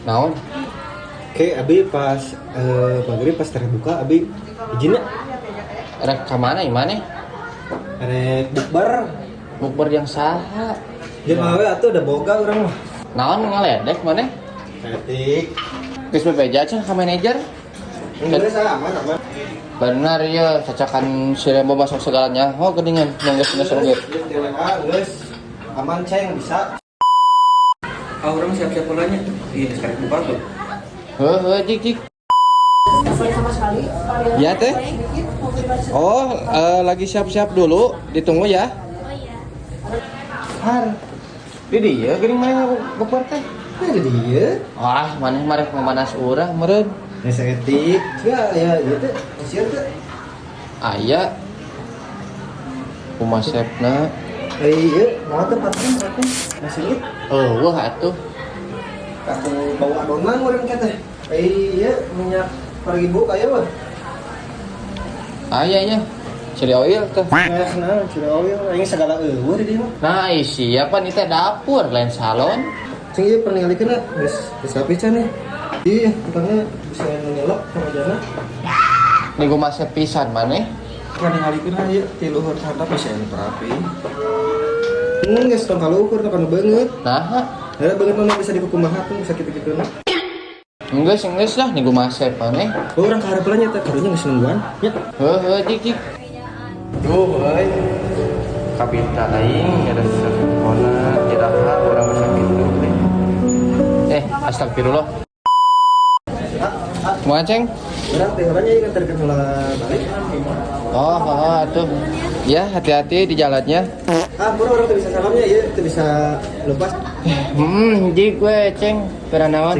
Naon? Oke, abi pas maghrib pas terbuka abi izinnya. Rek ka mana imane? Rek bukber. Bukber yang saha? Jeung awe atuh, udah boga urang mah. Naon ngaledek maneh? Etik. Geus bebeja can ka manajer? Enggak, saya aman aman. Benar ya, cacakan si Rembo masuk segalanya. Oh, geningan yang geus geus oge. Geus di WA, geus. Aman, Ceng, bisa. Ah, urang siap-siap heula nya. Ih, sekarang buka tuh. Heuh, heuh, jik jik. Ya, Teh. Oh, lagi siap-siap dulu, ditunggu ya. Oh iya. Har. Di dieu geuning maneh bukber teh. Nah, ada dia. Wah, maneh mah rek memanas urang meureun. Ya saeutik. Ya ya gitu. Sieun teh. Aya. Kumaha sepna? Eh, iya, mau teh parfum parfum. Masih inget? Eueuh atuh. Aku bawa adonan urang teh. Eh, iya, minyak 4000 aya mah. Aya nya. Chili oil teh. Nah, nah, chili oil aing segala eueuh di dieu mah. Nah, siapa nih teh, dapur lain salon. Cing, ieu pernah ningalikeun geus geus rapi can nih. Iya, tukangnya bisa nyelok sama jana. Nih gua masih pisan maneh. Kan ningalikeun lah ieu ti luhur handap bisa anu rapi. Geus tong kaluhur, tong kanu beungeut. Nah, Ada beungeut mah bisa dikukumaha tuh bisa kitu-kitu. Geus geus lah nih gua masih maneh. Oh, urang kaharep lah nya teh, karunya geus nungguan. Ya. Heuh heuh, jik jik. Duh euy. Kabita aing ada sakona iraha urang bisa kitu euy. Eh, astagfirullah. Kumaha, Ceng? Urang teh heula nya ieu nganterkeun heula balik. Oh, atuh. Ya, hati-hati di jalannya. Ah, pura urang teu bisa salamnya ieu, teu bisa lepas. Jik we, Ceng. Pera naon?